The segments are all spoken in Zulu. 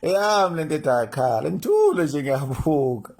Eyami lento ethi ayikhala, ngithule nje ngiyabuka.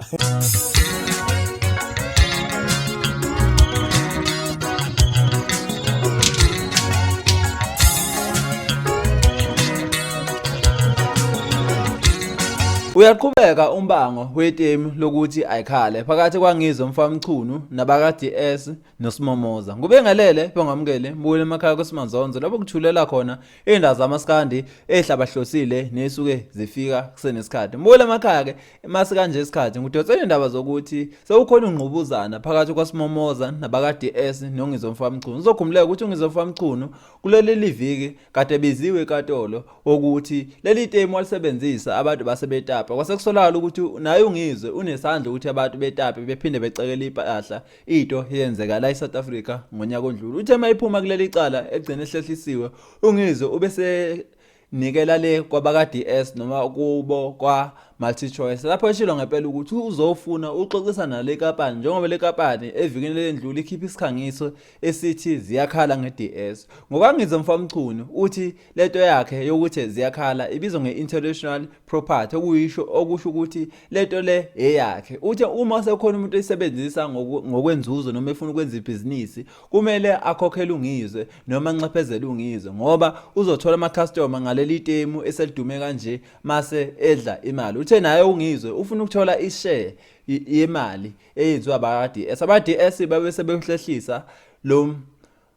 Uyaqhubeka umbango wetemu lokuthi ayikhale phakathi kwaNgizwe Mfamchunu nabaka-DS noSimomoza. Ngubengelele bengamukele mbukele emakhaya kuSimanzonzo lapho kuthulela khona Iy'ndaba zamaskandi ey'hlabahlosile ney'suke zifika kusenesikhathi. Mbukela emakhaya-ke mase kanje isikhathi ngidonsela iy'ndaba zokuthi sekukhona ungqubuzana phakathi kwaSimomoza nabaka-DS noNgizwe Mfamchunu. Uzokhumbuleka ukuthi uNgizwe Mfamchunu kuleli liviki kade biziwe enkantolo ukuthi leli temu walisebenzisa abantu basebetapa kwase kusolakala ukuthi naye uNgizwe unesandla ukuthi abantu betape bephinde becekele impahla Into eyenzeka la eSouth Africa ngonyaka ondlule. Uthe uma iphuma kuleli cala egcine ehlehlisiwe uNgizwe ubese nikela le kwabaka-DS noma kubo kwa-MultiChoice lapho eshilo ngempela ukuthi uzofuna uxoxisana nale kampani njengoba le kampani evikini lendlule ikhipha isikhangiso esithi ziyakhala nge-DS. NgokaNgizwe Mfamchunu uthi lento yakhe yokuthi ziyakhala ibizwa nge-intellectual property okuyisho okusho ukuthi lento le eyakhe uthe uma sekukhona umuntu oyisebenzisa ngokwenzuzo noma efuna ukwenza ibhizinisi kumele akhokhele uNgizwe noma anxephezele uNgizwe ngoba uzothola ama-customer ngaleli temu eselidume kanje mase edla imali. Uthe naye uNgizwe ufuna ukuthola i-share yemali eyenziwa abaka-DS. Aba-DS babe sebehlehlisa lo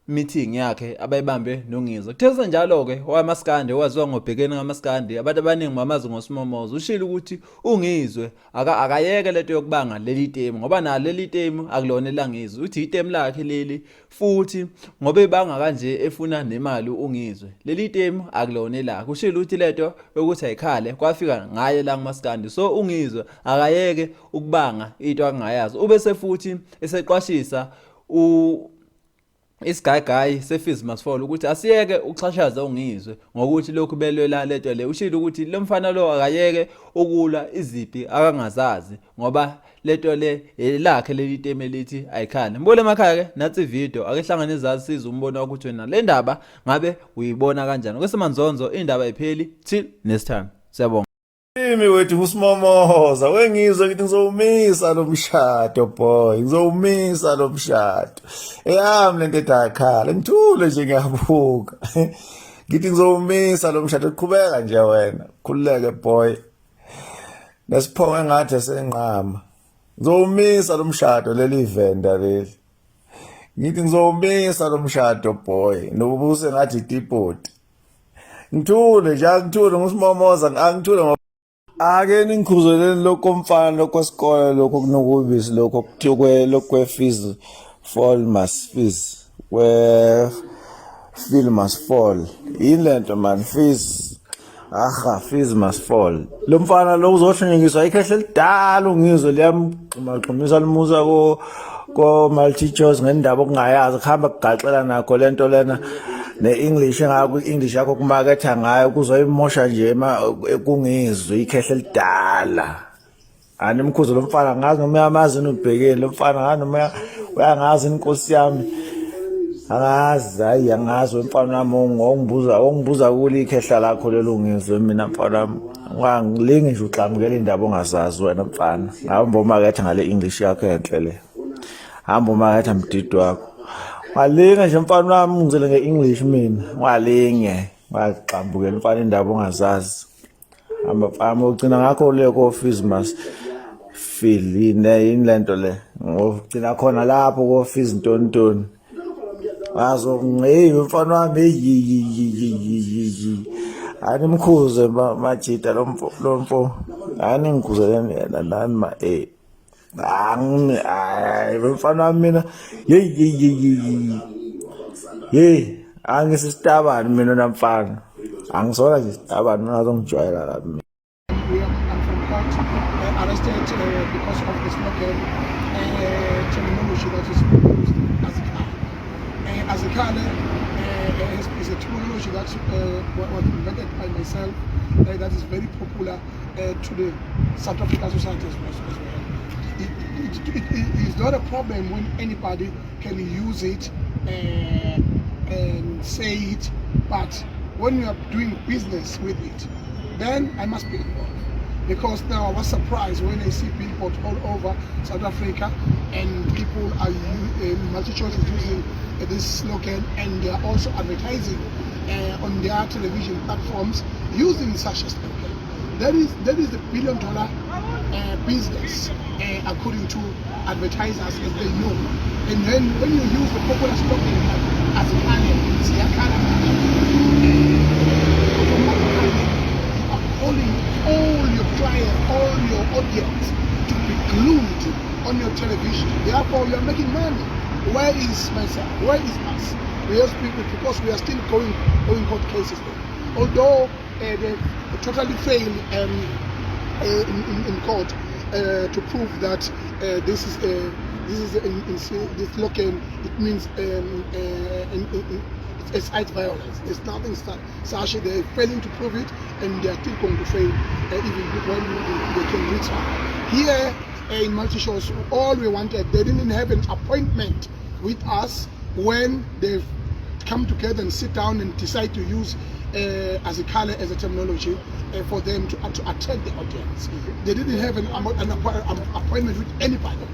meeting yakhe abayibambe noNgizwe. Kuthe senjalo-ke owamaskandi owaziwa ngobhekeni kamaskandi abantu abaningi bamazi ngoSimomoza ushilo ukuthi uNgizwe akayeke lento yokubanga leli temu ngoba nalo leli temu akulona elangizwe uthi itemu lakhe leli futhi ngoba ebanga kanje efuna nemali uNgizwe leli temu akulona elakhe ushilo ukuthi lento yokuthi ayikhale kwafika ngaye la kumaskandi so uNgizwe akayeke ukubanga into angayazi ubese futhi eseqwashisa u isigayigayi seFees Must Fall ukuthi asiyeke ukuxhashaza uNgizwe ngokuthi lokhu belwela lento le ushilo ukuthi lo mfana lo akayeke ukulwa iziphi akangazazi ngoba lento le elakhe leli temu elithi ayikhale mbole emakhaya ke nathi video ake hlangane izazi siza umbono wakho ukuthi wena le ndaba ngabe uyibona kanjani kwesemanzonzo indaba ipheli till next time siyabonga. Kimi wethu kusimomoza wengizwe ngithi ngizowumisa lo mshado boy ngizowumisa lo mshado eyami lento ethi ayikhala ngithule nje ngiyabuka ngithi ngizowumisa lo mshado qhubeka nje wena khululeke boy nesiphongo engathi esenqama ngizowumisa lo mshado leli venda leli ngithi ngizowumisa lo mshado boy nobuse ngathi itipoti Ngithule nje angithule ngusimomoza angithule ngoba ake ningikhuzeleni lokho mfana lokho sikole lokho kunokubisi lokho kuthiwe lokho kwe-fees fall must fees we feel must fall yini lento man fees aha fees must fall lo mfana lo uzohlunyukiswa ikhehla elidala ungizwe liyamgxumagxumisa limusa ko ko multi choice ngendaba okungayazi kuhamba kugaxela nakho lento lena ne-English engako i-English yakho kumaketha ngayo kuzoyimosha nje kungizwe ikhehla elidala animkhuze lo mfana ngazi noma uyamazi ubhekeni lo mfana ngazi noma uyangazi inkosi yami angazi hayi angazi wemfana wami ongibuza ongibuza kuli ikhehla lakho lelo ngizwe mina mfana wami ungangilingi nje uxamukela indaba ongazazi wena mfana hamba umaketha ngale English yakho enhle le hamba umaketha mdidi wakho ungalinge nje mfana wami ngizele nge-English mina ungalinge ungaxambukela mfana indaba ongazazi hamba mfana ugcina ngakho le ko-fees must feel yini yini lento le ngogcina khona lapho ko-fees ntontoni Ngazo ngeyi mfana wami eyi animkhuze majita lo mfo lo mfo aningikhuzeleni yena nani ma eh angini hayi mfana wami mina yeyi yeyi yeyi yeyi angisitabani mina namfana angisona nje isitabani mina azongijwayela kabi mina. We are, I'm from court, arrested because of the slogan terminology that is used Azikhale. Azikhale is a terminology that was invented by myself that is very popular to the South African society as well. As well. It is not a problem when anybody can use it and say it, but when you are doing business with it, Then I must be involved. Because now I was surprised when I see billboards all over South Africa and people are MultiChoice is using this slogan, and they are also advertising on their television platforms using such a slogan. That is the $1 billion business, according to advertisers as they know. And then when you use the popular slogan like "Azikhale, Ziyakhala," automatically you are calling all your clients, all your audience to be glued on your television. Therefore, you are making money. Where is myself? Where is us? We are speaking because we are still going court cases there. Although they totally failed in court to prove that this is in this slogan, it means it's site violence. There's nothing such. They're failing to prove it, and they are still going to fail even when they can retry. Here in MultiChoice, all we wanted, they didn't have an appointment with us when they've come together and sit down and decide to use Azikhale as a terminology for them to attract the audience. They didn't have an appointment with anybody.